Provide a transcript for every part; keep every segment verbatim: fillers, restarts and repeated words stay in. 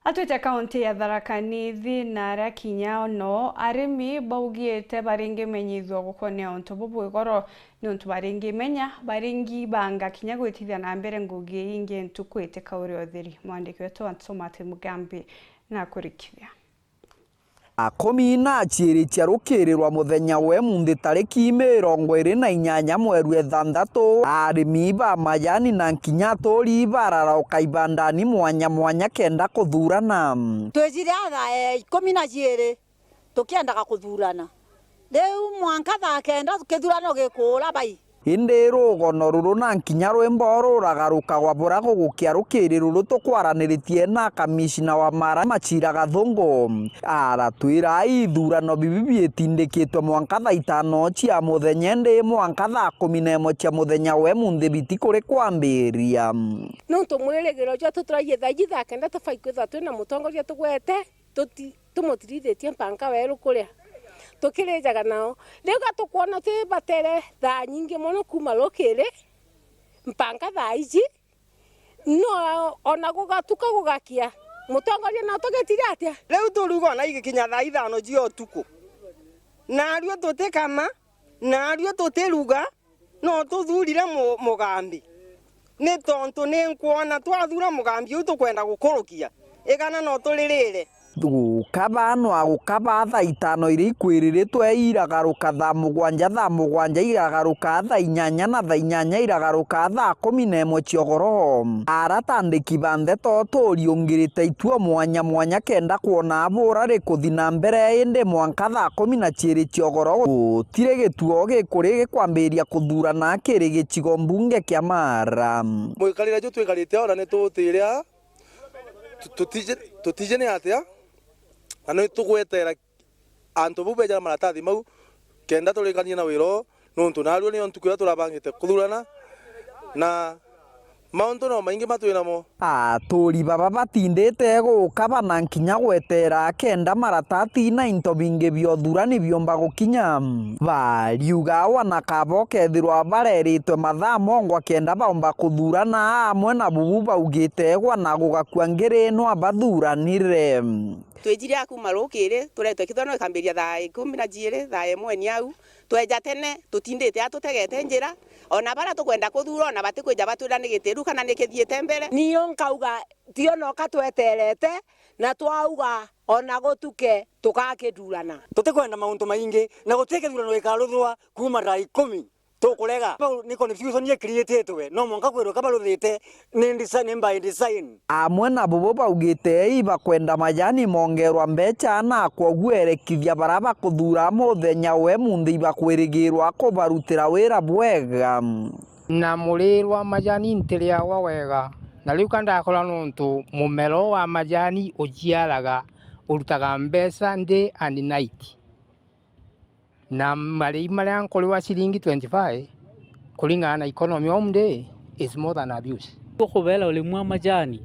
Atwite kaunti ya Tharaka Nithi na aria kinya o noo arimi baugite baringimenyithua gukonea untu bubu igoro, niuntu baringimenya, baringibanga kinya gwitithia na mbere ngugi ingi ntuku itikaure utheri. Mwandiki wetu Anto Martin Mugambi nakurikithia. Akomi na aciiri cia rukiri rwa muthenya wa emunthi tariki mirongo iri na inyanya mweru ethantatu, arimi ba majani na nkinya aturi bararauka ibandani mwanya mwanya kenda kuthurana. Twijire thaa ikumi na ciiri tukiendaga kuthurana. Riu mwanka thaa kenda kithurano gikuura bai. Indi rugono ruru na nkinya rwimbo ruragarukagwa bura gugukia rukiri ruru tukwaraniritie na kamishina wa Mara Macira Gathungu. Aratwira ithurano bibi biitindikitwe mwanka thaa itano cia muthenya, indi mwanka thaa kumi na imwe cia muthenya wa emunthi biti kuri kwambiria. Nontu mwirigiro jwetu turaiye thaa iji thaa kenda tubai kwithirwa twina mutongoria tugwete, tuti-, tumutirithitue mpanka weru kuria tukirijaga nao. Riu ga tukwona twi batere thaa nyingi mono kuuma rukiri mpanka thaa iji, no ona gugatuka gugakia, mutongoria no tugitire atia? Riu turuga ona igikinya thaa ithano cia utuku, naarua tutikama, naarua tutiruga, no tuthurire mu-, mugambi. Ni tontu ni nkwona twathura mugambi uu tukwenda gukurukia, igana no turirire. Gukaba no agukaba thaa itano iria ikwiriritwe iragaruka thaa mugwanja, thaa mugwanja iragaruka thaa inyanya, na thaa inyanya iragaruka thaa kumi na imwe cia ugoro. Aratandiki ba ndeto turiungirite ituo mwanya mwanya kenda kwona abura rikuthi na mbere, indi mwanka thaa kumi na ciiri cia ugoro gutiri gituo gikuri gikwambiria kuthurana kiri gicigo mbunge kia Mara. Mwikarire ju twikarite ona ni tutire a, tu-, tutije, tutije ni atia, na ni tugwetera antu bau beja na maratathi mau, kenda turikanie na wira uu, nontu naarua niyo ntuku iria turabangite kuthurana, na mauntu no maingi matwi namo. Aturi baba batindite guka bana nkinya gwetera kenda maratathi na into bingi bia uthurani biomba gukinya. Bariuga wana kaba ukethirwa bareritwe mathaa mongwa kenda baomba kuthurana, amwe na bubu baugite wana gugakua ngiri no abathuranire. Twijire a kuuma rukiri, turetwe kithurano gikambiria thaa ikumi na jiiri, thaa imwe ni au. Tweja tene, tutindite a tutegete njira, ona baria tukwenda kuthura, ona batikwija batwira ni gitiru kana ni kithiite mbere. Niyo nkauga, tio noka tweterete, na twauga, ona gutuke, tukakithurana. Tutikwenda mauntu maingi, na guti kithurano gikaruthwa kuuma thaa ikumi. Tukurega. Bau ni confusion icreatetwe, no mwanka kwirwe kaba ruthite ni ndisa-, ni by design. Amwe na bubu baugite ibakwenda majani mongerwa mbecha na kwoguo erekithia bara bakuthura muthenya we munthi ibakwirigirwa kubarutira wira bwega. Na murirwa majani ntiriagwa wega, na riu ka ndakora nontu mumero wa majani uciaraga urutaga mbecha day and night. Na marei maria nkuriwa ciringi twenty-five, kuringana na economy of the day, is more than abuse. Ukubera urimi wa majani.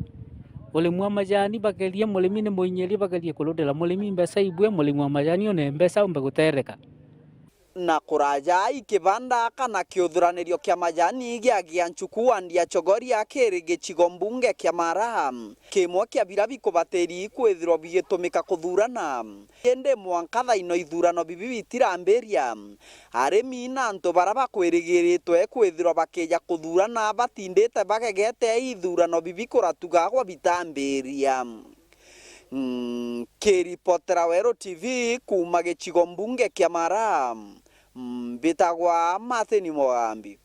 Urimi wa majani bagerie, murimi ni muinyirie, bagerie kurutira murimi mbeca ibue, murimi wa majani one mbeca umbe gutereka. Na kuraja i kibanda kana kiuthuranirio kia majani gia Gianchuku wandi ya Chogoria kiri gicigo mbunge kia Mara, kimwe kia bira bikubatiri kwithirwa bigitumika kuthurana. Indi mwanka thaino ithurano bibi bitirambiria, arimi na antu bara bakwirigiritwe kwithirwa bakija kuthurana batindite bagegete ithurano bibi kuratugagwa bitambiria. Nkiripotera Weru T V kuuma gicigo mbunge kia Mara, mbitagwa Martin Mugambi.